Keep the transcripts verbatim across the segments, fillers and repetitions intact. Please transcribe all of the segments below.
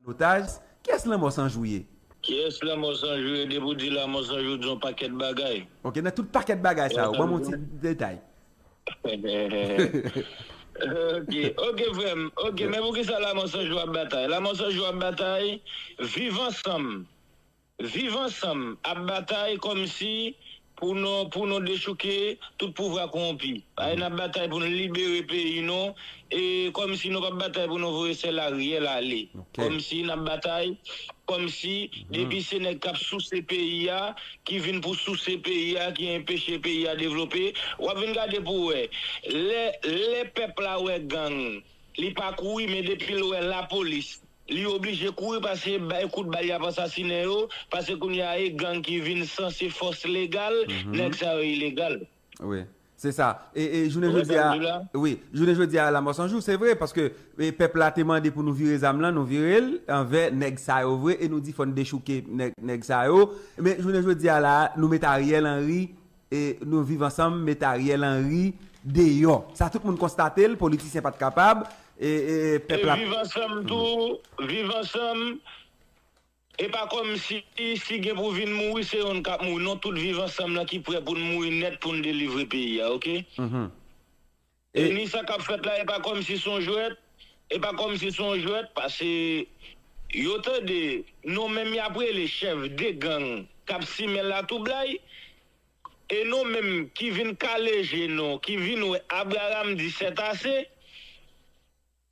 otaj. Kiyès Lanmò San Jou ye? Kiyès Lanmò San Jou ye? Depi w di Lanmò San Jou, di yon pakèt bagay. Ok, nan tout pakèt bagay sa yo, ban m yon ti detay. Ok, ok, frè m. Ok, men poukisa Lanmò San Jou ap batay? Lanmò San Jou ap batay, viv ansanm. Viv ansanm ap batay kòmsi pou nou, pou nou dechouke tout pouvwa kowonpi. Paske n ap batay pou nou libere peyi nou, e kòmsi nou p ap batay pou nou voye sèl Ariel ale. Ok. Kòmsi n ap batay, kòmsi depi se nèg k ap souse peyi a, ki vin pou souse peyi a, ki enpeche peyi a devlope, w ap vin gade pou w wè. Lè, lè pèp la wè gang, li pa kouri, men depi l wè lapolis, li oblije kouri paske bay kout bal y ap asasinen yo, paske kounye a e gang ki vin sanse fòs legal, nèg sa yo ilegal. Wi, se sa. E, e jounen jodi a, wi, jounen jodi a, Lanmò San Jou, se vre, paske e, pèp la te mande pou nou vire zam lan, nou vire l anvè nèg sa yo vre, e nou di fò n dechouke nèg, nèg sa yo. Men jounen jodi a la, nou met Ariel Henry, e nou viv ansanm, met Ariel Henry deyò. Sa tout moun konstate l, politisyen pa t kapab, e, e, e pèp la. Viv ansanm tou, viv ansanm, e pa kòmsi si gen pou vin mouri, se yonn k ap mouri. Non, tout viv ansanm lan ki prè pou n mouri nèt pou n delivre peyi a, ok? E ni sa k ap fèt la, e pa kòmsi se yon jwèt, e pa kòmsi se yon jwèt, paske yo tande non menm y ap rele chèf de gang k ap simen latwoublay, e nou menm ki vin kale je nou, ki vin wè Abraram di sètase,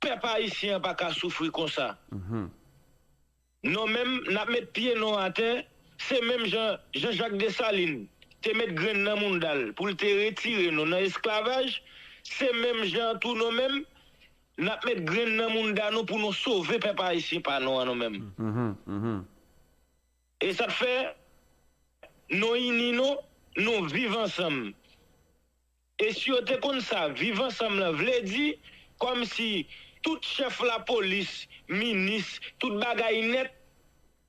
pèp ayisyen an pa ka soufri konsa. Nou menm, n ap met pye nou atè, se menm jan Jean-Jacques Dessalines te met grenn nan mounda l pou l te retire nou nan esklavaj, se menm jan tou nou menm, n ap met grenn nan mounda nou pou nou sove pèp ayisyen pa nou an nou menm. E sa k fè, nou ini nou, nou viv ansanm. E si yo te konn sa, viv ansanm lan vle di, kòmsi tout chèf lapolis, minis, tout bagay nèt,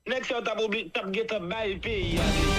nèg sa yo t ap obli-, t ap gentan bay peyi a.